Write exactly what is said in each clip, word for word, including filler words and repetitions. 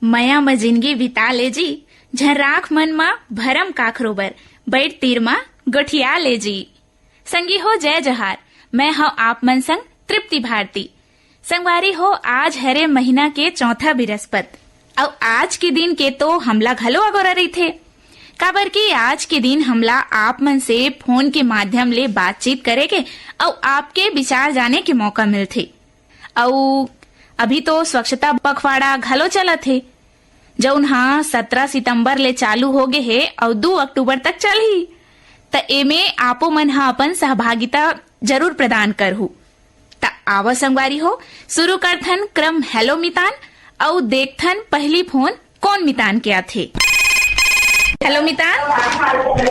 मया म जिनगी बिता ले जी, झन राख मन म भरम काखरो बर, बइठ तीर म गोठिया ले जी। संगी हो, जय जोहार। मैं हव आप मन संग तृप्ति भारती। संगवारी हो, आज हरे महीना के चौथा बिरस्पत, अउ आज के दिन के तो हमला घलो अगोरा रहिथे, काबर कि आज के दिन हमला आप मन से फोन के माध्यम ले बातचीत करे के अउ आपके विचार जाने के मौका मिलथे। अउ अभी तो स्वच्छता पखवाड़ा घलो चलत हे, जउन ह सत्रह सितंबर ले चालू हो गे हे अउ दू अक्टूबर तक चलही। त एमे आपो मन ह अपन सहभागिता जरूर प्रदान करहू। त आवा संगवारी हो, शुरू करथन क्रम हेलो मितान अउ देखथन पहली फोन कोन मितान के आथे। हेलो मितान।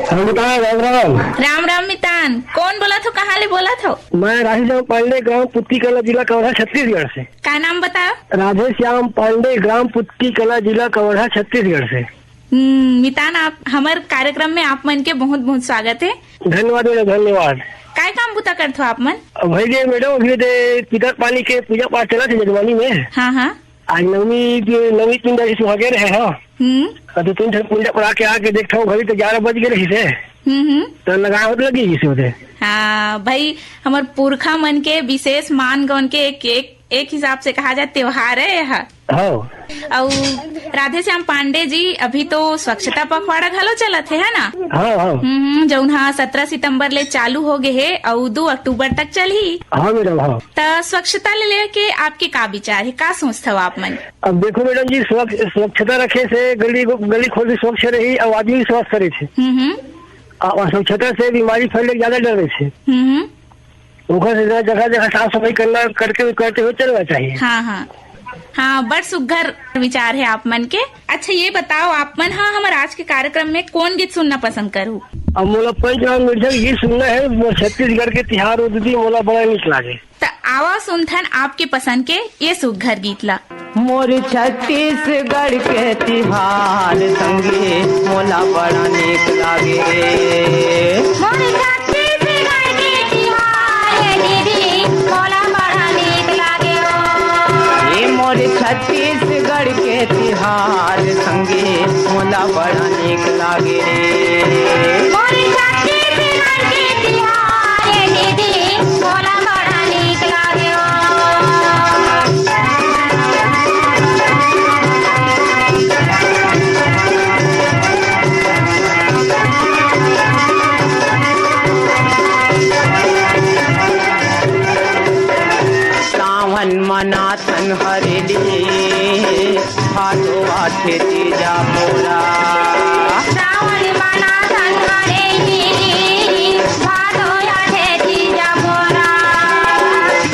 हेलो मितान, राम राम। राम राम मितान, कोन बोलत हो, कहाँ ले बोलत हो? मैं राधेश्याम पांडे, ग्राम पुतकी कला, जिला कवर्धा, छत्तीसगढ़ से। का नाम बताओ? राधेश्याम पांडे, ग्राम पुतकी कला, जिला कवर्धा, छत्तीसगढ़ से। हम्म, मितान, आप हमर कार्यक्रम में आप मन के बहुत बहुत स्वागत है। धन्यवाद मैडम, धन्यवाद। काय काम बुता करथो आप मन? अब भाई जी मैडम, अभी दे पितर पानी के पूजा पाठ चला थे जगवानी में। हाँ, हाँ। आज नवमी के, नवमी तीन तारीख सुहागे रहे हो। हम्म। और दो तीन ठन पूजा पड़ा के आके देखता हूँ, घड़ी तो ग्यारह बज गए रही से। हम्म, हम्म। तो लगा होत लगी इसे होते। हाँ भाई, हमर पुरखा मन के विशेष मान गौन के एक, एक, एक हिसाब से कहा जाए त्योहार है यह। हाँ। अउ राधेश्याम पांडे जी, अभी तो स्वच्छता पखवाड़ा घलो चलत हे, है ना? हाँ, हाँ। हम्म, हम्म, जउन हा सत्रह सितंबर ले चालू हो गे हे अउ दू अक्टूबर तक चलही। हाँ मैडम, हाँ। त स्वच्छता ले लेके आपके का विचार हे, का सोचथव आप मन? अब देखो मैडम जी, स्वच्छ, स्वच्छता रखे से गली, गली खोर भी स्वच्छ रही अउ आदमी भी स्वस्थ रही थे। हम्म, हम्म। अउ स्वच्छता से बीमारी फैले के ज्यादा डर रही थे। हम्म, हम्म। ओकर से जगह जगह साफ सफाई करना, करके, करते हुए चलना चाहिए। हाँ, हाँ। हाँ, बड़ सुग्घर विचार है आप मन के। अच्छा, ये बताओ, आप मन हा हमर आज के कार्यक्रम में कौन गीत सुनना पसंद करू? अब मोला पंच राम मिर्जा के गीत सुनना है, वो छत्तीसगढ़ के तिहार हो दीदी, मोला बड़ा नीक लागे। त आवा सुनथन आपके पसंद के ये सुग्घर गीत ला। मोर छत्तीसगढ़ के तिहार संगी मोला बड़ा नीक लागे रे। मोर छत्तीसगढ़ के तिहार हे दीदी, मोला बड़ा नीक लागे ओ। ए मोर छत्तीसगढ़ के तिहार संगी मोला बड़ा नीक लागे रे। मोर छत्तीसगढ़ के तिहार हे दीदी, मोला बड़ा नीक लागे ओ। सावन मनाथन हरेली, भादो आथे तीजा मोरा। सावन मनाथन हरेली, भादो आथे तीजा मोरा।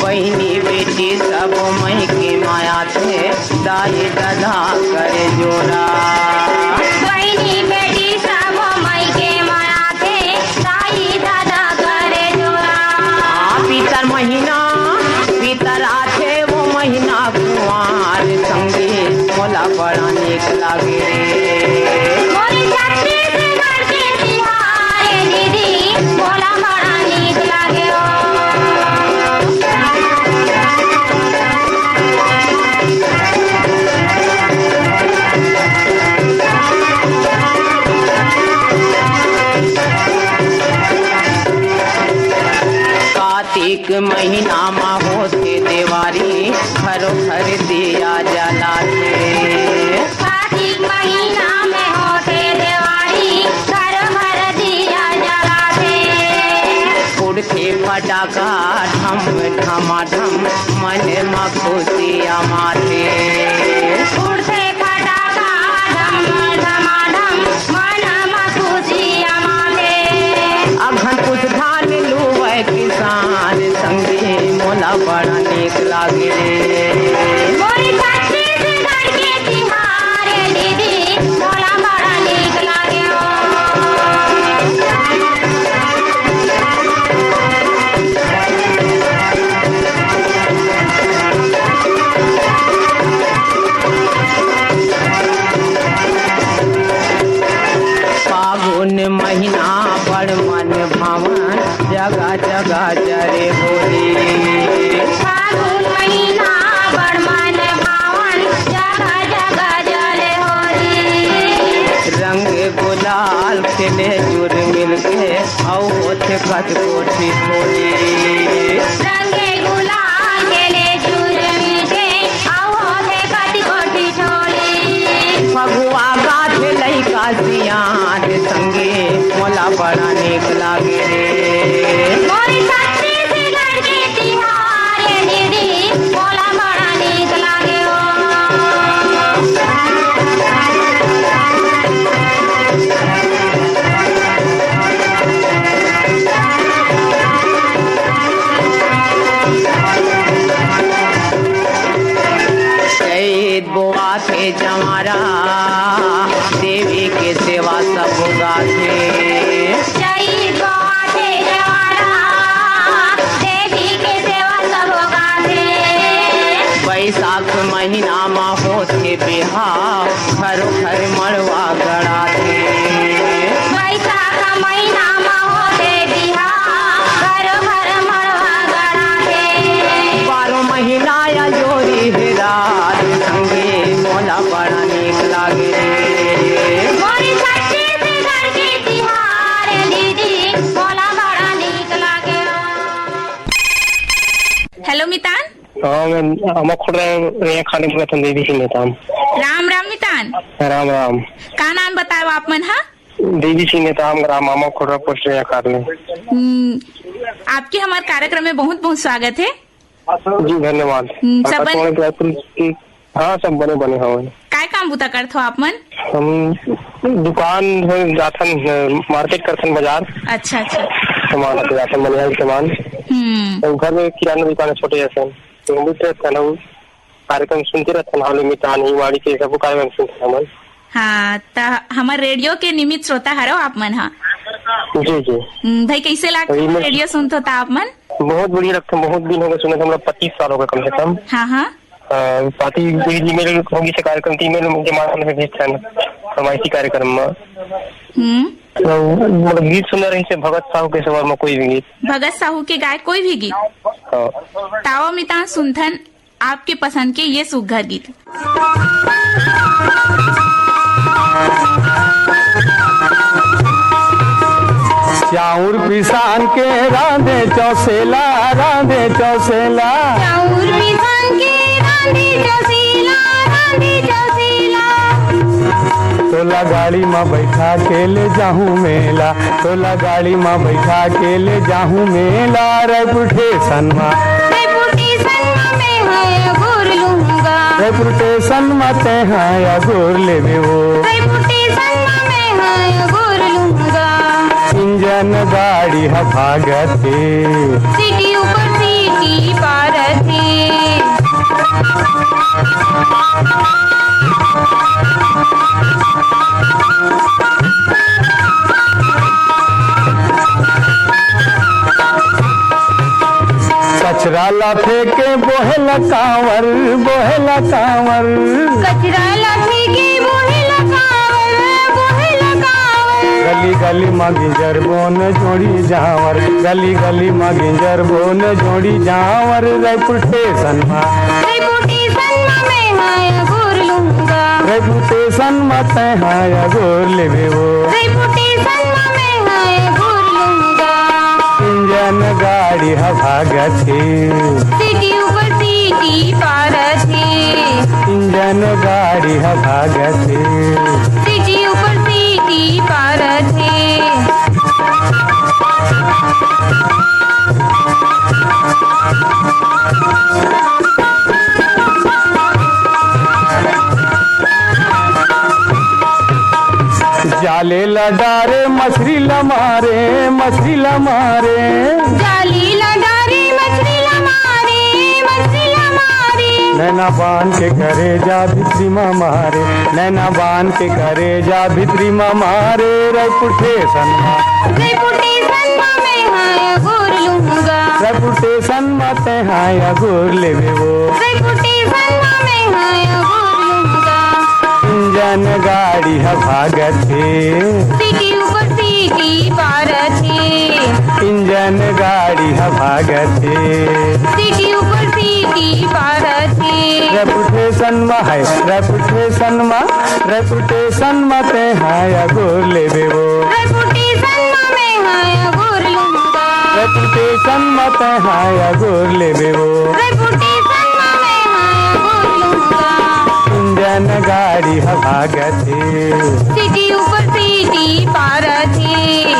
बहिनी बेटी सब मइके माया थे, दाई ददा कर जोरा। बहिनी बेटी सब मइके माया थे, दाई ददा कर जोरा। हाँ, पितर महीना, पितर आथे वो महीना कुंवार संगी, मोला बड़ा नीक लागे रे। मोर छत्तीसगढ़ के तिहार ए दीदी, मोला बड़ा नीक लागे ओ। कार्तिक महीना मा होथे देवारी, घरो घर दिया जलाथे। कार्तिक महीना में होथे देवारी, घरो घर दिया जलाथे। उड़थे फटाका ढम ढमाढम, मन म खुशी अमाथे। उड़थे फटाका ढम ढमाढम, मन म खुशी अमाथे। अघन पुस धान लुवय किसान संगी, मोला बड़ा नीक लागे रे। मोर छत्तीसगढ़ के तिहार ए दीदी, मोला बड़ा नीक लागे ओ। फागुन महीना बड़ मन भावन, जगा जगा जरे होरी। फागुन महीना बड़ मन भावन, जगा जगा जरे कति कोठी ठोली। रंगे गुलाल के ले चुनरी के, आओ होथे कति कोठी ठोली। फगुआ गाथे लइका सियान संगे, मोला बड़ा नीक लागे रे। मोर छत्तीसगढ़ के तिहार ए दीदी, मोला बड़ा नीक लागे ओ। चैत बोआथे जंवारा, देवी के सेवा सब गाथे। चैत बोआथे जंवारा, देवी के सेवा सब गाथे। बैसाख महीना म होथे बिहाव, घरो घर मड़वा गड़ाथे। बैसाख महीना म होथे बिहाव, घरो घर मड़वा गड़ाथे। बारो महीना या जोरी हे रात संगे, मोला बड़ा नीक लागे रे। मोर छत्तीसगढ़ के तिहार दीदी, मोला बड़ा नीक लागे। हेलो मितान। हाँ, मैं अमा खुर्रा रेंगाखाल ले बोलत हूँ, देवी सिंह नेताम। राम राम मितान। राम राम। का नाम बताए आप मन हा? देवी सिंह नेताम, ग्राम अमा खुर्रा, पोस्ट रेंगाखाल ले। हम्म, आपके हमारे कार्यक्रम में बहुत बहुत स्वागत है। जी, धन्यवाद। हम्म, सब बन- आकाशवाणी रायपुर की, हाँ, सब बने बने हवय। काय काम बुता करथो आप मन? हम दुकान है, जाथन, अ, मार्केट करथन बाजार। अच्छा, अच्छा। सामान आते जाथन, मनिहारी सामान। हम्म। अउ घर में किराना दुकान है, छोटे जैसे। तो हम भी करथन, हम कार्यक्रम सुनते रहथन, हाल में तान ही वाड़ी के सबो कार्यक्रम सुनथन हमन। हाँ, त हमर रेडियो के नियमित श्रोता हरव आप मन हा। जी, जी। हम्म, भाई, कैसे लागथे अभी मैं रेडियो सुनथो त आप मन? बहुत बढ़िया लगथे, बहुत दिन हो गए सुने, हमरा पच्चीस साल हो गए कम से कम। हाँ, हाँ। अ, पाती कोई ईमेल होगी से कार्यक्रम, तो ईमेल के माध्यम से भेजथन फरमाइशी कार्यक्रम में। हम्म। तो मतलब गीत सुनना रही से भगत साहू के सवर में कोई भी गीत। भगत साहू के गाय कोई भी गीत। हाँ। तावा मितान सुनथन आपके पसंद के ये सुघर गीत। चाउर पिसान के रांधे चौसेला, रांधे चौसेला। चाउर पिसान के रांधे चौसेला, रांधे चौसेला। तोला गाड़ी म बैठा के ले जाहूं मेला, तोला गाड़ी म बैठा के ले जाहूं मेला, रायपुर स्टेशन म। रायपुर स्टेशन म मैं ह अगोर लूंगा। रायपुर स्टेशन म तैं ह अगोर लेबे वो। रायपुर स्टेशन म मैं ह अगोर लूंगा। इंजन गाड़ी ह भागत हे। सीटी ऊपर सीटी पारत हे। कचरा ला फेंके बोहेला कांवर, बोहेला कांवर। कचरा ला फेंके बोहेला कांवर, बोहेला कांवर। गली गली मा गिंजर बोन जोड़ी जांवर, गली गली मा गिंजर बोन जोड़ी जांवर। रायपुर स्टेशन मा, रायपुर स्टेशन मा मैं ह अगोर लूंगा। रायपुर स्टेशन मा तैं ह अगोर लेबे वो। रायपुर स्टेशन मा मैं ह अगोर लूंगा। इंजन गाड़ी ह भागत हे। सीटी ऊपर सीटी पारत हे। इंजन गाड़ी ह भागत हे। सीटी ऊपर सीटी पारत हे। जाले ला डारे मछरी ला मारे, मछरी ला मारे। जाले ला डारे मछरी ला मारे, मछरी ला मारे। नैना बांध के करेजा भितरी मा मारे, नैना बांध के करेजा भितरी मा मारे। रायपुर स्टेशन मा, रायपुर स्टेशन मा मैं ह अगोर लूंगा। रायपुर स्टेशन मा तैं ह अगोर लेबे वो। रायपुर स्टेशन मा मैं ह अगोर लूंगा। इंजन गाड़ी ह भागत हे। सीटी ऊपर सीटी पारत हे। इंजन गाड़ी ह भागत हे। सीटी ऊपर सीटी पारत हे। रायपुर स्टेशन मा हे, रायपुर स्टेशन मा, रायपुर स्टेशन मा तैं ह अगोर लेबे वो। रायपुर स्टेशन मा मैं ह अगोर लूंगा। रेपुटेशन म तैं हा अगोर लेबे वो। रेपुटेशन म मैं हा अगोर लूंगा। इंजन गाड़ी ह भागत हे। सिटी ऊपर सिटी पारत हे।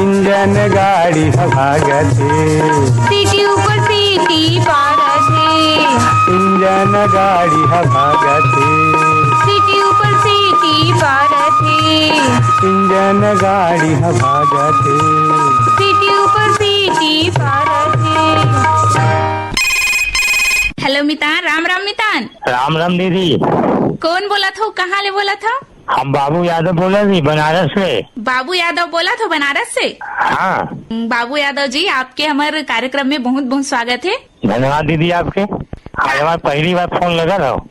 इंजन गाड़ी ह भागत हे। सिटी ऊपर सिटी पारत हे। इंजन गाड़ी ह भागत हे। सिटी ऊपर सिटी पारत हे। इंजन गाड़ी ह भागत हे। सिटी ऊपर सिटी पारत हे। हेलो मितान, राम राम मितान। राम राम दीदी। कौन बोलत हो, कहाँ ले बोलत हो? हम बाबू यादव बोलत ही, बनारस से। बाबू यादव बोलत हो बनारस से? हाँ। बाबू यादव जी, आपके हमर कार्यक्रम में बहुत बहुत स्वागत है। धन्यवाद दीदी आपके। आज हमार पहली बार फोन लगल हो।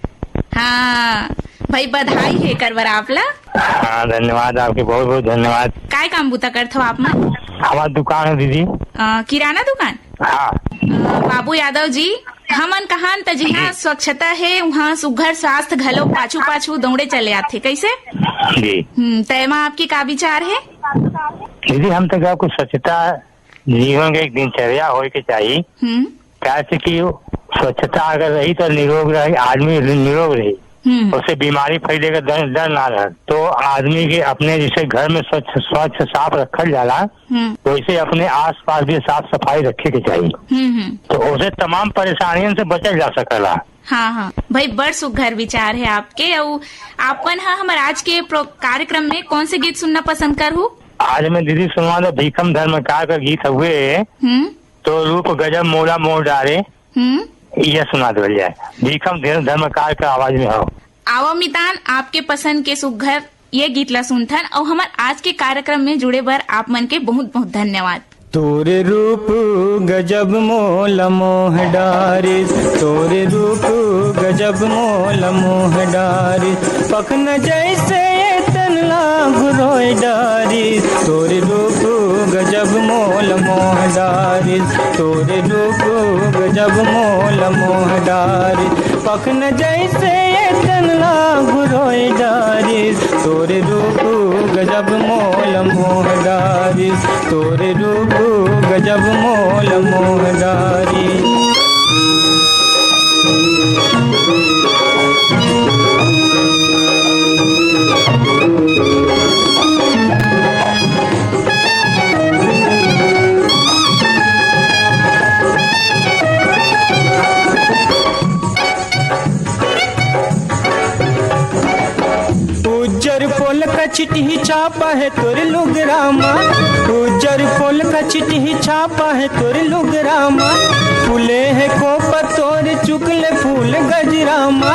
हाँ भाई, बधाई है करबर आप ला। हाँ, धन्यवाद आपके, बहुत बहुत धन्यवाद। काय काम बूता करत हो आप मन? हमार दुकान है दीदी। अ, किराना दुकान? हाँ। अ, बाबू यादव जी, हमन कहान त जिहाँ जी। स्वच्छता है, उहाँ सुघर स्वास्थ्य घलो पाछू पाछू दौड़े चले आथे, कैसे? जी। हम्म, त एमा आपके का विचार है? दीदी, हम तो कहा कुछ स्वच्छता जीवन के एक दिनचर्या होए के चाहिए। हम्म। काहे से कि स्वच्छता अगर रही तो निरोग रही, आदमी निरोग रही। हम्म। उससे बीमारी फैले का डर, डर ना रहे। तो आदमी के अपने जैसे घर में स्वच्छ, स्वच्छ साफ रखल जाला, हम्म। वैसे अपने आसपास भी साफ सफाई रखे के चाहिए। हम्म, हम्म। तो उसे तमाम परेशानियों से बचल जा सकला। हाँ, हाँ। भाई, बड़ सुघर विचार है आपके। अउ आपन ह हमर आज के प्रो-, कार्यक्रम में कौन से गीत सुनना पसंद करहू? आज मैं दीदी सुनवा दो भीखम धर्मकार का गीत हुए, हम्म। तो रूप गजब मोला मोह डारे, हम्म। यह सुना देवल जाए। भीखम धर्म-, धर्मकार का आवाज में हो। आवा मितान, आपके पसंद के सुघर ये गीत ला सुनथन अउ हमर आज के कार्यक्रम में जुड़े बर आप मन के बहुत बहुत धन्यवाद। तोरे रूप गजब मोला मोह डारिस, तोरे रूप गजब मोला मोह डारिस, पखना जैसे तन ला घुरोय डारिस, तोरे रूप गजब मोला मोह डारिस, तोरे रूप गजब मोला मोह डारिस, पखना जैसे तन ला घुरोय डारिस, तोरे रूप गजब मोला मोह डारिस, तोरे रूप गजब मोला मोह डारिस। उज्जर पोल का छिटही छापा है तोर लुगरा मा, उज्जर पोल का छिटही छापा है तोर लुगरा मा, फूले है खोपा तोर चुकले फूल गजरा मा,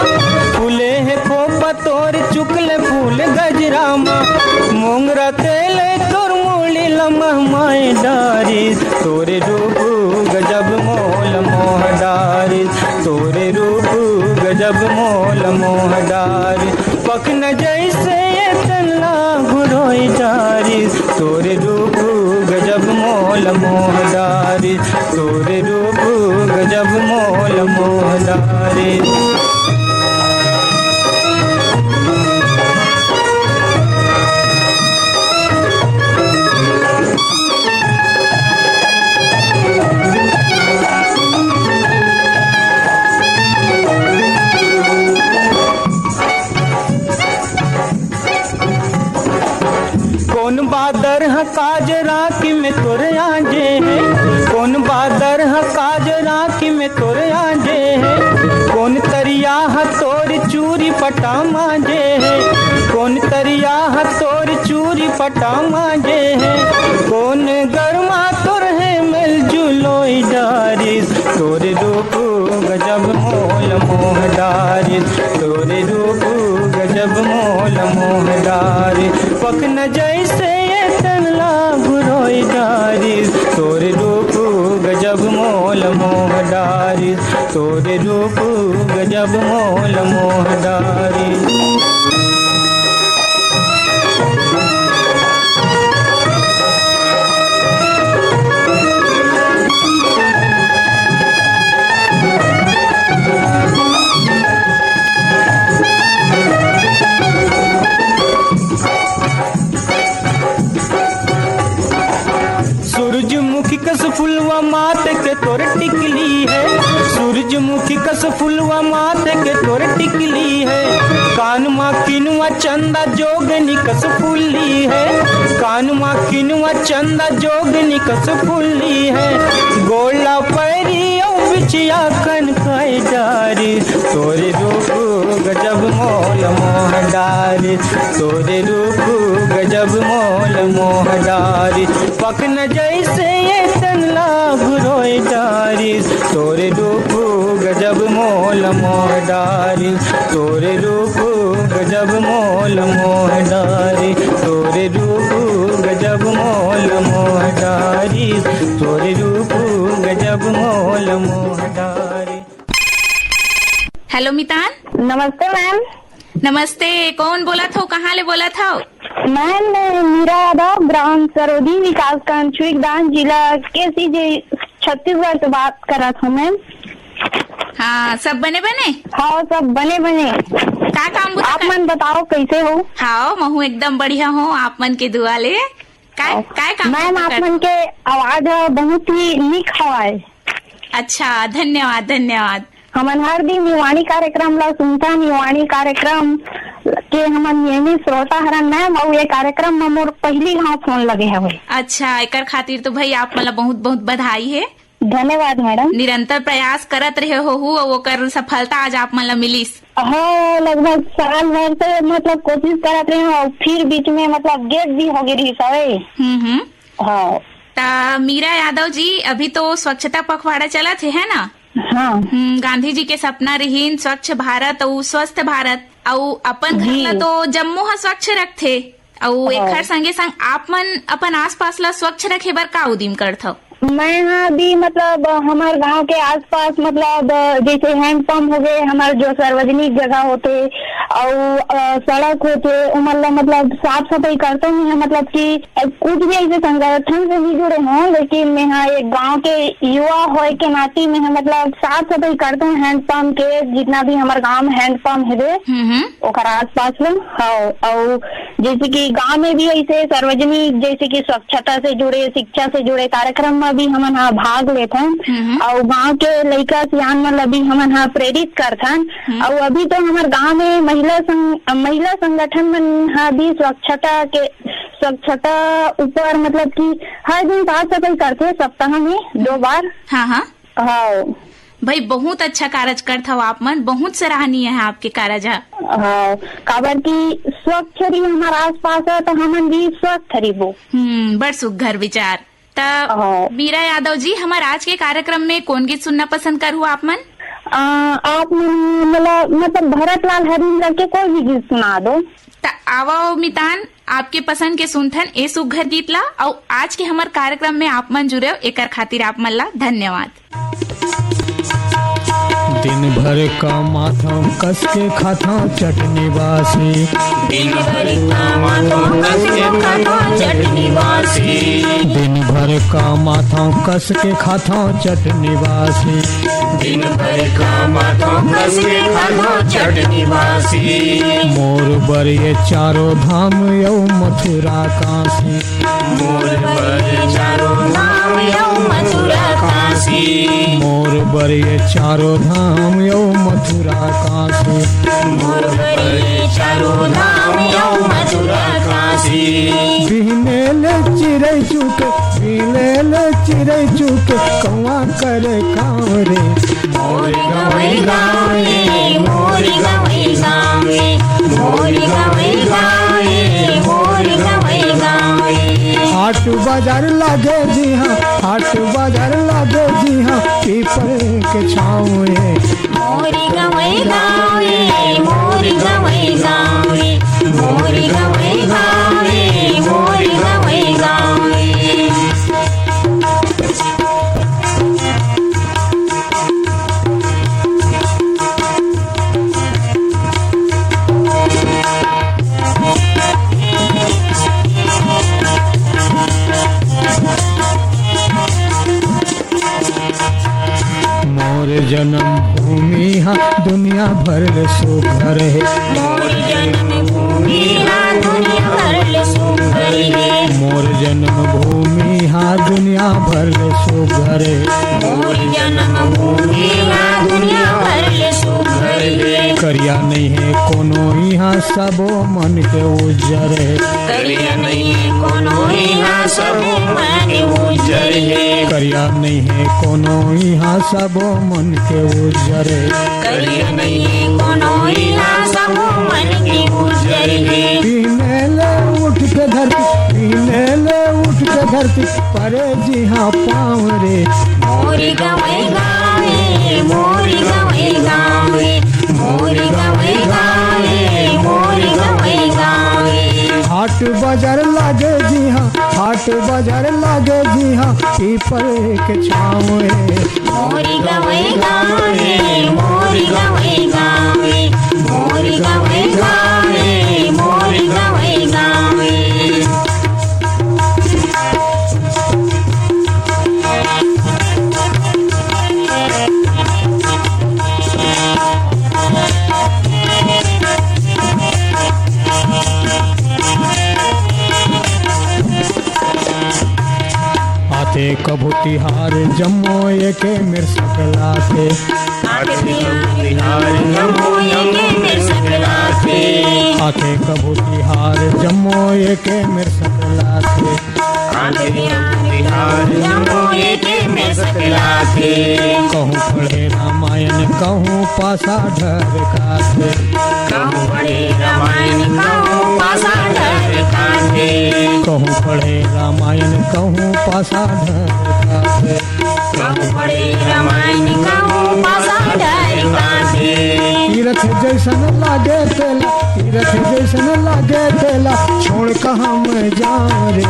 फूले है खोपा तोर चुकले फूल गजरा मा, मोंगरा तेल तोर मुड़ी लमहमाए डारिस, तोरे रूप गजब मोला मोह डारिस, तोरे रूप गजब मोला मोह डारिस, पखना जैसे तन ला घुरोय डारिस, तोरे रूप गजब मोला मोह डारिस, तोरे रूप गजब मोला मोह डारिस। कोन बादर ह काजरा कि में तोर आजे हे, कोन बादर ह काजरा कि में तोर आजे हे, कोन तरिया ह तोर चूरी पटा मांजे हे, कोन तरिया ह तोर चूरी पटा मांजे हे, कोन गरमा तोर हे मेल जुलोई डारिस, तोर रूप गजब मोला मोह डारिस, तोर रूप गजब मोला मोह डारिस, पखना जैसे तन ला घुरोय डारिस, तोर रूप गजब मोला मोह डारिस, तोर रूप गजब मोला मोह डारिस। सूरजमुखी कस फुलवा चंदा जोगनी कस फुल्ली हे, गोला पैरी अउ बिछिया कनकाई डारी। तोरे रूप गजब मोल मोह डारी, तोरे रूप गजब मोल मोह डारी। पकन जैसे ये तन लाभ रोय डारी, तोरे रूप गजब मोल मोह डारी। तोरे रूप गजब मोल मोह डारी, तोरे रूप गजब मोल मोह डारी, तोरे रूप गजब मोल मोह डारी। हेलो मितान। नमस्ते मैम। नमस्ते, कौन बोलत हो, कहाँ ले बोलत हो? मैम, मैं मीरा यादव, ग्राम सरोदी, विकासखंड छुईकदान, जिला केसी जे छत्तीसगढ़ से बात करत हूँ मैम। हाँ, सब बने बने? हाँ, सब बने बने। का काम बुता आप कर- मन बताओ, कैसे हो? हाँ, महू एकदम बढ़िया हूँ, आप मन के दुआ ले। काय, काय काम मैम, बुता आप कर- मन के आवाज ह बहुत ही निक हवाए। अच्छा, धन्यवाद, धन्यवाद। हमन हर दिन निवाणी कार्यक्रम ला सुनथन, निवाणी कार्यक्रम के हमन नियमित श्रोता हरन मैम, अउ ये कार्यक्रम म मोर पहिली घाव फोन लगे हवे। अच्छा, एकर खातिर तो भाई आप मन ला बहुत बहुत बधाई हे। धन्यवाद मैडम। निरंतर प्रयास करत रहे होहू अउ ओकर सफलता आज आप मन ला मिलिस। हाँ, लगभग साल भर से मतलब कोशिश करत रहे हूँ, अउ फिर बीच में मतलब गैप भी हो गई रही सवे। हम्म, हम्म। हाँ। त मीरा यादव जी, अभी तो स्वच्छता पखवाड़ा चलत हे, है ना? हाँ। हम्म, गांधी जी के सपना रहीन स्वच्छ भारत अउ स्वस्थ भारत, अउ अपन घर जी। ला तो जम्मो ह स्वच्छ रखथे, अउ हाँ। एखर संगे संग आप मन अपन आसपास ला स्वच्छ रखे बर का उदिम करथव? मैं हा भी मतलब हमर गांव के आसपास मतलब जैसे हैंड पंप हो गए, हमार जो सार्वजनिक जगह होते अउ अ, सड़क होते, ओमन ला मतलब साफ सफाई करते हुए मतलब कि कुछ भी ऐसे संगठन से नहीं जुड़े हों, लेकिन मैं हा एक गांव के युवा होए के नाते मैं हा मतलब साफ सफाई करते हूँ हैंड पंप के, जितना भी हमारे गांव में हैंड पंप है हम्म, हम्म। ओकर आसपास में। हाँ, और जैसे कि गांव में भी ऐसे सार्वजनिक जैसे कि स्वच्छता से जुड़े, शिक्षा से जुड़े कार्यक्रम में भी हमन हा भाग लेथन हम्म। और गांव के लइका सियान मन ला भी हमन हा प्रेरित करथन। हम्म। और अभी तो हमारे गांव में महिला संग-, महिला संगठन मन हा भी स्वच्छता के, स्वच्छता ऊपर मतलब कि हर दिन साफ सफाई करथे सप्ताह में दो बार। हाँ, हाँ। हाँ। भाई, बहुत अच्छा कारज करत हव आप मन, बहुत सराहनीय है आपके कारज ह। हाँ, काबर कि स्वच्छ रही हमार आसपास है, तो हमन भी स्वस्थ रहिबो। हम्म, बड़ सुघर विचार। त हाँ। मीरा यादव जी, हमार आज के कार्यक्रम में कौन गीत सुनना पसंद करहु आप मन? आ, आप मन मोला, मतलब, भरत लाल हरिंदर के कोई भी गीत सुना दो। त आवव मितान, आपके पसंद के सुनथन ए सुघर गीत ला, अउ आज के हमर कार्यक्रम में आप मन जुड़ेव, एकर खातिर आप मन ला धन्यवाद। दिन भर कमाथंव, कस के खाथंव चटनी बासी। दिन भर कमाथंव, कस के खाथंव चटनी बासी। दिन भर कमाथंव, कस के खाथंव चटनी बासी। दिन भर कमाथंव, कस के खाथंव चटनी बासी। मोर बर ये चारों धाम अउ मथुरा काशी। मोर बर चारों धाम अउ मथुरा काशी। मोर बर ये चारों धाम अउ मथुरा काशी। मोर बर ये चारों धाम अउ मथुरा काशी। बिहने ले चिरई चुके, बिहने ले चिरई चुके, कौआ करे काँव रे। मोर गंवई गाँव रे, मोर गंवई गाँव रे, मोर गंवई गाँव रे, मोर गंवई गाँव रे। हाट बाजार लागे जिहाँ, हाट बाजार लागे जिहाँ, पीपर के छाँव रे। मोर गंवई गाँव रे, मोर गंवई गाँव रे, मोर गंवई गाँव रे, मोर गंवई गाँव रे। मोर जन्मभूमि हा दुनिया भर ले सुघर हे। मोर जन्मभूमि हा दुनिया भर ले सुघर हे। मोर जन्मभूमि हा दुनिया भर ले सुघर हे। मोर जन्मभूमि हा दुनिया भर ले सुघर हे। करिया नइ हे कोनो इहाँ सबो मन के उज्जर हे। करिया नइ हे कोनो इहाँ, सबो मन के उज्जर हे। करिया नइ हे कोनो इहाँ, सबो मन के उज्जर हे। करिया नइ हे कोनो इहाँ, सबो मन के उज्जर हे। पीने ले उठ के धरती, पीने ले उठ के धरती, परे जिहाँ पाँव रे। मोर गँवई गाँव रे, मोर गँवई गाँव रे, मोर गँवई गाँव रे, मोर गँवई गाँव रे। हाट बाजार लागे जिहाँ, हाट बाजार लागे जिहाँ, पीपल के छाँव रे। मोर गँवई गाँव रे, मोर गँवई गाँव रे, मोर गँवई गाँव रे, मोर गँवई गाँव रे। आथे कभू तिहार, जम्मो एके मेर सकलाथे। आथे कभू तिहार, जम्मो एके मेर सकलाथे। आथे कभू तिहार, जम्मो एके मेर सकलाथे। आथे कभू तिहार, जम्मो एके मेर सकलाथे। कहूँ पढ़े रामायण, कहूँ पासा ढरकाथे। कहूँ पढ़े रामायण, कहूँ पासा ढरकाथे। कहूँ पढ़े रामायण, कहूँ पासा ढरकाथे। कहूँ पढ़े रामायण, कहूँ पासा ढरकाथे। तीरथ जइसन लागे तेला, तीरथ जइसन लागे तेला, छोड़ कहाँ मैं जाँव रे।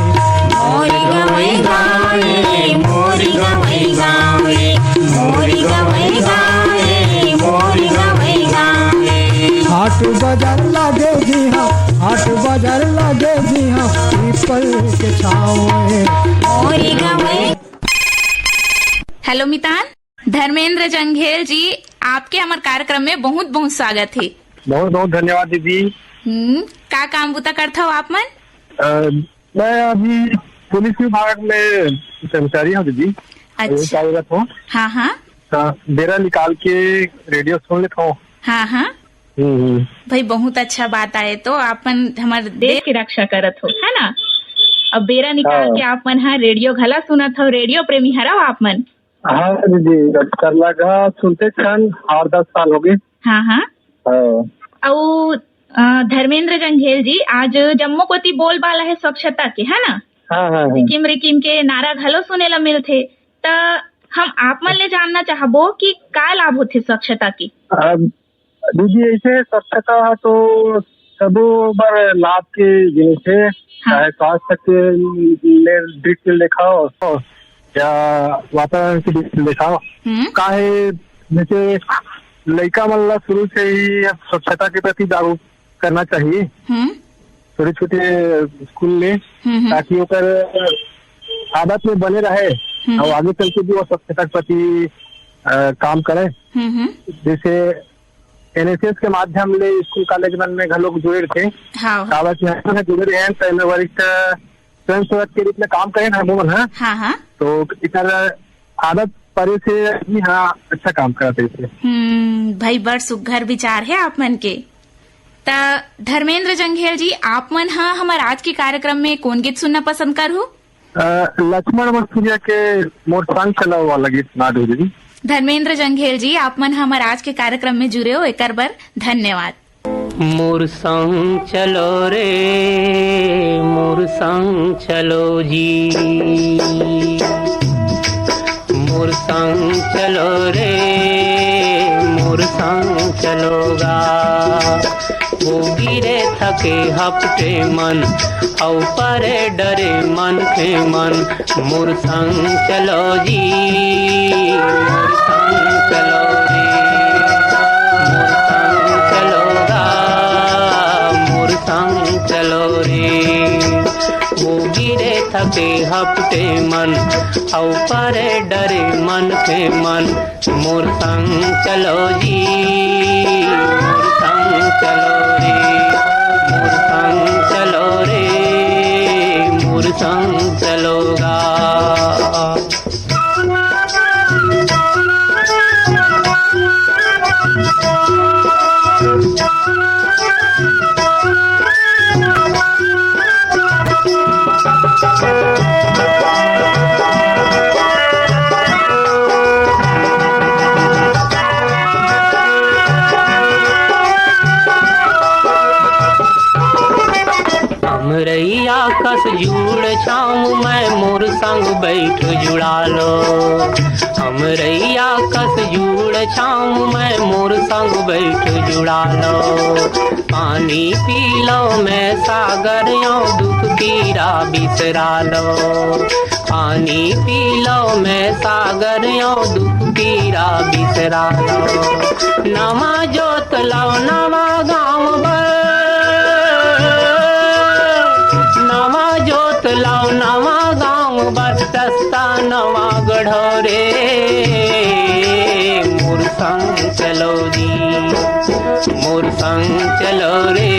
मोर गँवई गाँव रे, मोर गँवई गाँव रे, मोर गँवई गाँव रे, मोर गँवई गाँव रे। हाट बाजार लागे जिहाँ, हाट बाजार लागे जिहाँ, पीपल के छाँव रे। मोर गँवई। हेलो मितान, धर्मेंद्र जंघेल जी, आपके हमर कार्यक्रम में बहुत बहुत स्वागत हे। बहुत बहुत धन्यवाद दीदी। हम्म, का काम बुता करथव आप मन? अ, मैं अभी पुलिस विभाग में कर्मचारी हूँ दीदी। अच्छा। अभी कार्यरत हूँ। हाँ, हाँ। हाँ, बेरा निकाल के रेडियो सुन लेता हूँ। हाँ, हाँ। हम्म, हम्म। भाई, बहुत अच्छा बात आय, तो आप मन हमर देश के रक्षा करत हो, है ना? अब बेरा निकाल हाँ। के आप मन ह रेडियो घला सुनत हो, रेडियो प्रेमी हरव आप मन। हाँ दीदी, अब सरलघा सुनते छन आठ दस साल हो गए। हाँ, हाँ। हाँ। अउ, अ, धर्मेंद्र जंघेल जी, आज जम्मो कोती बोलबाला हे स्वच्छता के, है ना? हाँ, हाँ, हाँ। सिकिम रिकिम के नारा घलो सुने ला मिलथे। त हम आप मन ले जानना चाहबो कि का लाभ होथे स्वच्छता के? अब दीदी, ऐसे स्वच्छता तो सबो बर लाभ के जिनिस हे, हाँ। चाहे स्वास्थ्य के ले दृष्टि ले देखव या वातावरण के दृष्टि ले देखव। हम्म। काहे, जैसे लइका मन ला शुरू से ही अब स्वच्छता के प्रति जागरूक करना चाहिए, हम्म। छोटे-छोटे स्कूल में, हम्म, हम्म। ताकि ओकर आदत में बने रहे हम्म। और आगे चल के भी वो स्वच्छता के प्रति, अ, काम करे। हम्म, हम्म। जैसे एनएसएस के माध्यम ले स्कूल कॉलेज मन में घलोक जुड़े रहिथे। हाँ। काबर कि हम जुड़े रहे हैं, तो एमे वरिष्ठ स्वयंसेवक के रूप में काम करे हैं हम मन, हाँ। हाँ, हाँ। तो एकर आदत परे से आदमी, हाँ, अच्छा काम करत रहिथे। हम्म, भाई, बड़ सुग्घर विचार हे आप मन के। त धर्मेंद्र जंघेल जी, आप मन ह हमर आज के कार्यक्रम में कोन गीत सुनना पसंद करहु? अ, लक्ष्मण मसूरिया के मोर संग चलो वाला गीत सुना दो दीदी। धर्मेंद्र जंघेल जी, आप मन हमर आज के कार्यक्रम में जुरे हो, एकर बर धन्यवाद। मोर संग चलो रे, मोर संग चलो जी। मोर संग चलो रे, मोर संग चलो गा। वो गिरे थके हपटे मन, अउ परे डरे मनखे मन। मोर संग चलो जी, मोर संग चलो रे, मोर संग चलो गा, मोर संग चलो रे। वो गिरे थके हपटे मन, अउ परे डरे मनखे मन। मोर संग चलो जी, मोर संग चलो रे, मोर संग चलो रे, मोर संग चलो गा। कस जुड़ छाँव मैं मोर संग बैठ जुड़ा लो। हमरैया कस जुड़ छाँव मैं मोर संग बैठ जुड़ा लो। पानी पी लो मैं सागर यो दुख पीरा बिसरा लो। पानी पी लो मैं सागर यो दुख पीरा बिसरा लो। नवा जोत लो नवा गाँव बर, नवा जोत लो नवा गाँव बर, रस्ता नवा गढ़ो रे। मोर संग चलो जी, मोर संग चलो रे,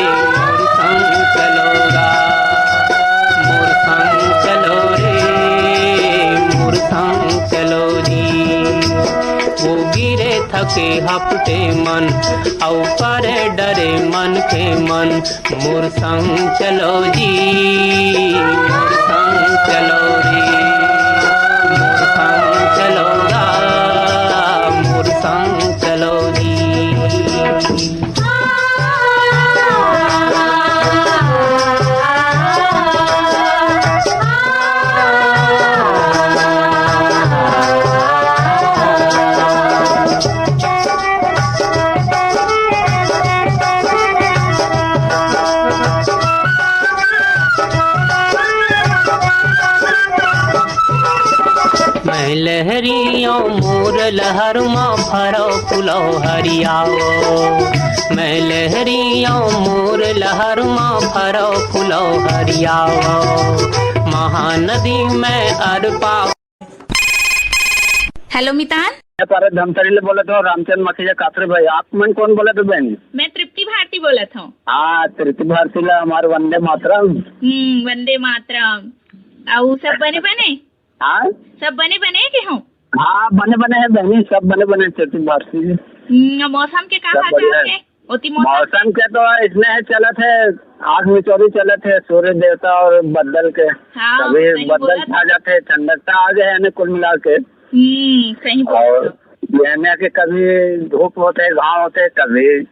मोर संग चलो गा, मोर संग चलो रे, मोर संग चलो जी। वो गिरे थके हपटे मन, अउ परे डरे मन के मन, मोर संग चलो जी, मोर संग चलो जी, मोर संग चलो गा, मोर संग चलो जी। मैं लहरियो मोर लहर मा फरो फुलो हरियाओ। मैं लहरियो मोर लहर मा फरो फुलो हरियाओ। महानदी में अरपा। हेलो मितान। मैं पारस धमतरी ले बोलत हूँ, रामचंद मखीजा काफरे भाई। आप मन कौन बोलत हो बहन? मैं तृप्ति भारती बोलत हूँ। हाँ, तृप्ति भारती ला हमार वंदे मातरम। हम्म, वंदे मातरम। अउ सब बने बने? हाँ? सब बने बने के हो? हाँ, बने बने है बहनी, सब बने बने तृप्ति भारती। हम्म, मौसम के का सब हाल बढ़िया चाल है। है? ओती मौसम मौसम के तो इसने है चलत है, आग मिचौरी चलत है सूर्य देवता और बदल के। हाँ, कभी सही बदल बोलत छा हो। जाते, ठंडकता आ गए है कुल मिला के। हम्म, सही बोलत और हो। ये है ना कि कभी धूप होते, घाम होते, कभी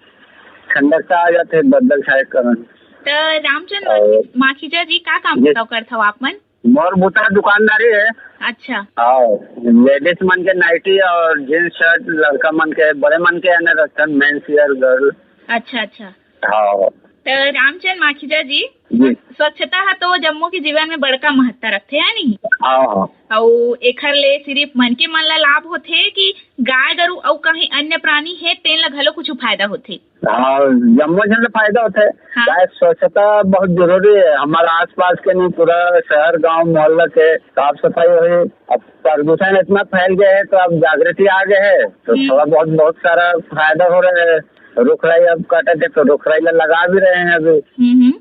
ठंडकता आ जाते, बदल छाए के कारण। तो रामचंद और माखी-, माखीजा जी का काम जी। बताओ करत हो आप मन? मोर बुता दुकानदारी है। अच्छा। हाँ, लेडीज मन के नाइटी और जींस शर्ट, लड़का मन के, बड़े मन के यानी रखथन, मेंस वियर, गर्ल। अच्छा, अच्छा। हाँ। तो रामचंद माखीजा जी, जी। स्वच्छता ह तो जम्मो के जीवन में बड़का महत्ता रखथे, है नहीं? हाँ, हाँ। अउ एखर ले सिर्फ मनखे मन ला लाभ होथे कि गाय गरु अउ कहीं अन्य प्राणी हे, तेन ला घलो कुछ फायदा होथे? हाँ, जम्मो झन ला फायदा होथे। हाँ। काहे स्वच्छता बहुत जरूरी है। हमारा आसपास के नहीं, पूरा शहर, गांव, मोहल्ला के साफ सफाई होही। अब प्रदूषण इतना फैल गया है, तो अब जागृति आ गए है, तो हम्म। थोड़ा बहुत, बहुत सारा फायदा हो रहा है। रुख राई अब काटे थे, तो रुख राई ला लगा भी रहे हैं अभी। हम्म, हम्म।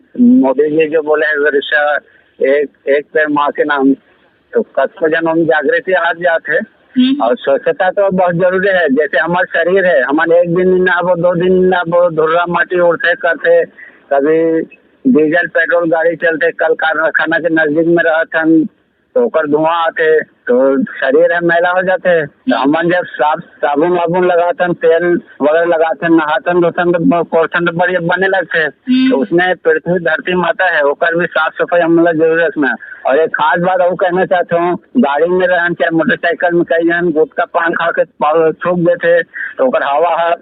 मोदी जी जो बोले हैं, वृक्षा एक, एक पेड़ माँ के नाम, तो कतको झन ओम जागृति आ जात हे। हम्म। और स्वच्छता तो बहुत जरूरी है। जैसे हमार शरीर है, हमन एक दिन नहाबो, दो दिन नहाबो, धुर्रा माटी उड़थे करथे, कभी डीजल पेट्रोल गाड़ी चलथे, कल कारखाना के नजदीक में रहत हन, तो ओकर धुआं आथे, तो शरीर है मैला हो जाथे। तो हम्म। हमन जब साफ साबुन वाबुन लगाथन, तेल वगैरह लगाथन, नहाथन धोथन तो ब-, पोरथन तो बढ़िया बने लगथे। हम्म। तो उसमें पृथ्वी धरती माता है, ओकर भी साफ सफाई हमन ला जरूर रखना है। और एक खास बात और कहना चाहता हूँ, गाड़ी में रहन चाहे मोटरसाइकिल में, कई जन गुटखा पान खा के पा-, थूक देथे, तो ओकर हवा ह, अ,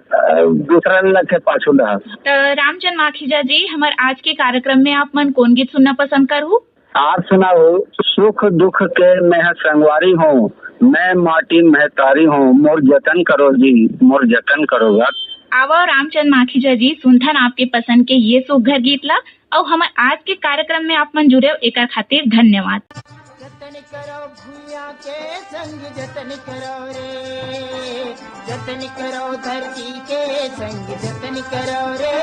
दूसरा लगथे पाछू डहर। तो रामचंद माखीजा जी, हमार आज के कार्यक्रम में आप मन कौन गीत सुनना पसंद करहू? आप सुनाओ, सुख दुख के मैं संगवारी हूँ, मैं माटी महतारी हूँ, मोर जतन करो जी, मोर जतन करो गा। आवो रामचंद माखीजा जी, सुनथन आपके पसंद के ये सुघर गीत ला, अउ हमर आज के कार्यक्रम में आप मन जुड़े हो, एकर खातिर धन्यवाद। जतन करो भुइयां के संग, जतन करो रे, जतन करो धरती के संग, जतन करो रे,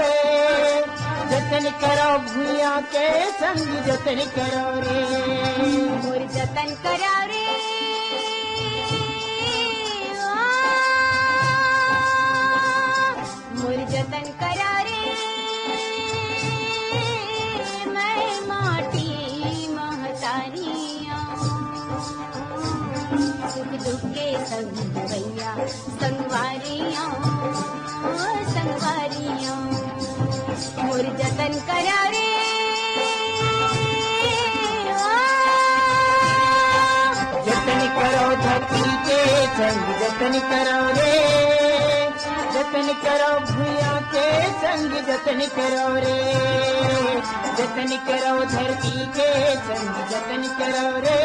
जतन करो भुइयां के संग, जतन करो रे। मोर जतन करो रे, ओ, मोर जतन करो रे, मैं माटी महतारी आऊं। सुख दुख के संग भैया संगवारी आऊं, संगवारी आऊं। मोर जतन करो रे, संग जतन करो रे, जतन करो भुइयां के, संग जतन करो रे, जतन करो धरती के, संग जतन करो रे,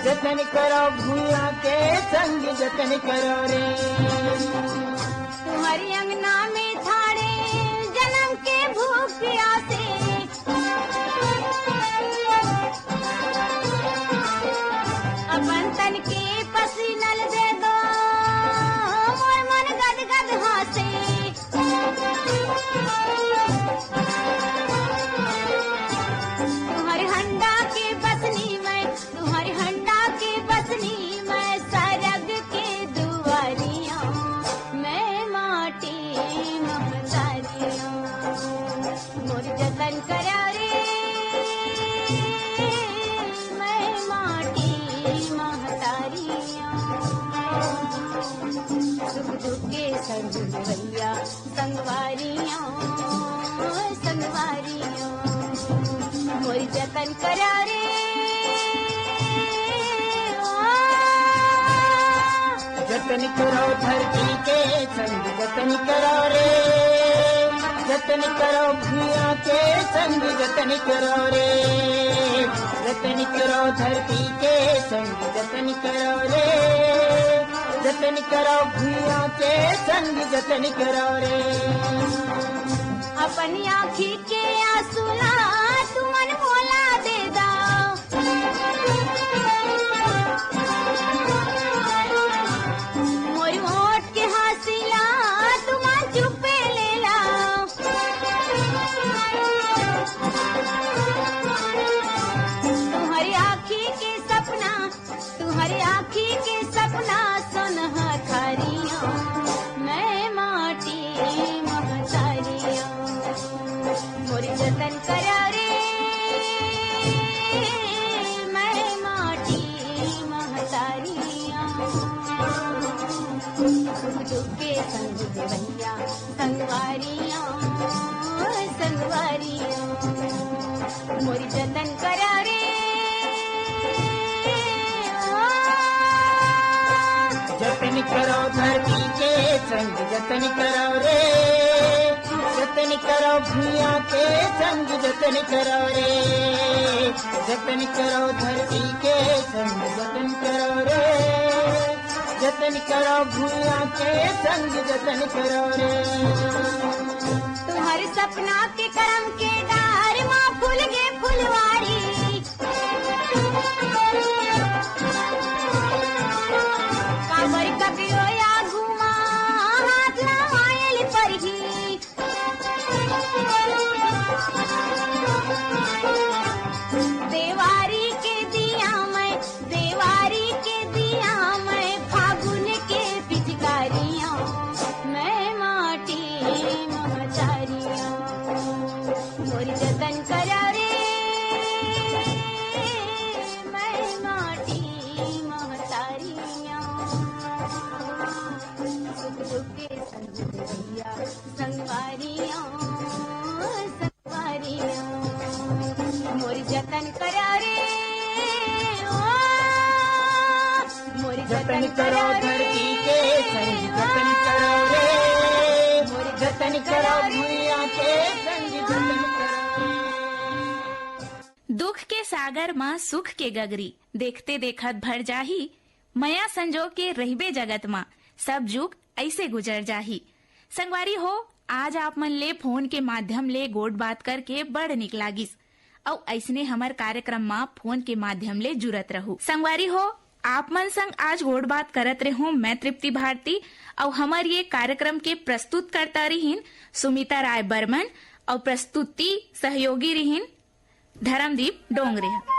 जतन करो भुइयां के, संग जतन करो रे। तुम्हारी अंगना में थाड़े जन्म के भूख प्यासे, अपन तन के पसीनल दे दो, मोर मन गद गद हासे। तुम्हारे हंडा के बसनी मैं, तुम्हारे हंडा के बसनी मैं, सरग के दुआरियों मैं माटी महतारियों। मोर जतन करा रे, मैं माटी महतारियों। सुख दुख के संग भैया, संगवारियों, संगवारियों। मोर जतन करा रे, ओ। जतन करो धरती के, संग जतन करो रे, जतन करो भुइयां के, संग जतन करो रे, जतन करो धरती के, संग जतन करो रे, जतन करो भुइयां के, संग जतन करो रे। अपनी आँखी के आंसू ला तुमन मोला दे दा, मोर ओठ के हासिला तुमन चुपे ले ला। तुम्हारी आँखी के सपना, तुम्हारी आँखी के सपना सोनहा थारियों, मैं माटी महतारियों। मोर जतन करा रे, मैं माटी महतारियों। सुख दुख के संग देवैया, संगवारियों, संगवारियों। मोर जतन करा रे, ओ। जतन करो धरती के, संग जतन करो रे, जतन करो भुइयां के, संग जतन करो रे, जतन करो धरती के, संग जतन करो रे, जतन करो भुइयां के, संग जतन करो रे। तुम्हारे सपना के करम के डार मा फूल गे फुलवारी, काबर ककरो आगू मा हाथ लवायल परही। देवारी के दिया मैं, देवारी के दिया मैं, फागुन के पिचकारियों मैं माटी महतारियों। मोर जतन करा रे, मैं माटी महतारियों। सुख दुख के संग भैया, संगवारियों, संगवारियों। मोर जतन करा रे, ओ, मोर जतन करो धरती के, संग जतन करो रे, मोर जतन करो भुइयां के, संग जतन करो रे। दुख के सागर म सुख के गगरी, देखते देखत भर जाही। मया संजो के रहिबे जगत म, सब जुग अइसे गुजर जाही। संगवारी हो, आज आप मन ले फोन के माध्यम ले गोठ बात करके बड़ निक लागिस। अउ अइसने हमर कार्यक्रम म फोन के माध्यम ले जुरत रहू। संगवारी हो, आप मन संग आज गोठ बात करत रेहों मैं तृप्ति भारती, अउ हमर ये कार्यक्रम के प्रस्तुतकर्ता रिहिन सुमिता राय बर्मन, अउ प्रस्तुति सहयोगी रिहिन धर्मदीप डोंगरे।